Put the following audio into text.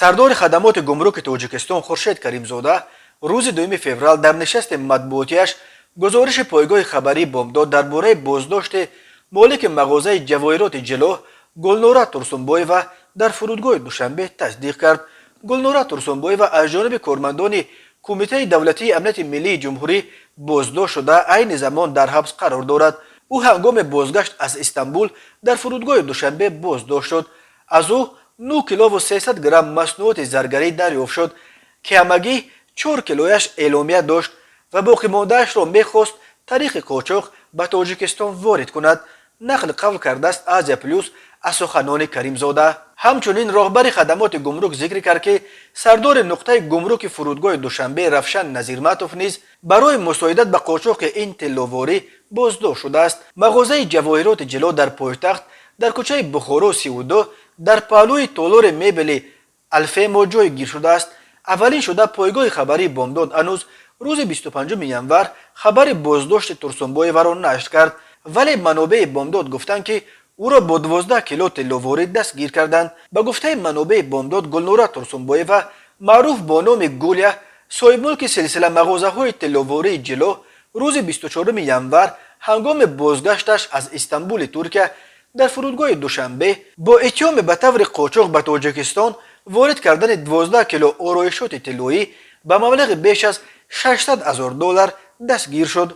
Сардори хадамоти гумруки Тоҷикистон Хуршед Каримзода рӯзи 2 феврал дар нишасти матбуотиаш гузориши пойгоҳи хабарии Бомдод дар бораи боздошти молики мағозаи ҷавоҳироти Ҷило Гулнора Турсунбоева дар фурудгоҳи Душанбе тасдиқ кард. Гулнора Турсунбоева аз ҷониби кормандони Кумитаи давлатии амнияти миллии ҷумҳурӣ боздошт шуда, айни замон дар ҳабс қарор дорад. Ӯ ҳангоми бозгашт аз Истанбул дар фурудгоҳи Душанбе боздошт шуд. Аз ӯ 9 килову 300 грамм маснуоти заргарӣ дарёфт шуд, ки ҳамагӣ 4 килояш эъломия дошт ва боқимондаашро мехост тариқи қочоқ ба Тоҷикистон ворид кунад, нақл қавл кардааст Азия Плюс аз суханони Каримзода. Ҳамчунин роҳбари хадамоти гумрук зикр кард, ки сардори нуқтаи гумруки фурудгоҳи Душанбе Равшан Назирматов низ барои мусоидат ба қочоқи ин тилловорӣ боздошт шудааст. Мағозаи ҷавоҳироти Ҷило дар пойтахт, дар кӯчаи Бухоро 32, дар паҳлӯи толори мебели Алфемо ҷойгир шудааст. Аввалин шуда пойгоҳи хабарии Бомдод ҳанӯз рӯзи 25 январ хабари боздошти Турсунбоеваро нашр кард, вале манобеи Бомдод гуфтанд, ки ӯро бо 12 кило тилловорӣ дастгир карданд. Ба гуфтаи манобеи Бомдод, Гулнора Турсунбоева, маъруф бо номи Гуля, соҳибмулки силсила мағозаҳои тилловории Ҷило, рӯзи 24 январ ҳангоми бозгашташ аз Истанбули Туркия дар фурудгоҳи Душанбе бо иттиҳоми ба таври қочоқ ба Тоҷикистон ворид кардани 12 кило ороишоти тиллоӣ ба маблағи беш аз 600 ҳазор доллар дастгир шуд.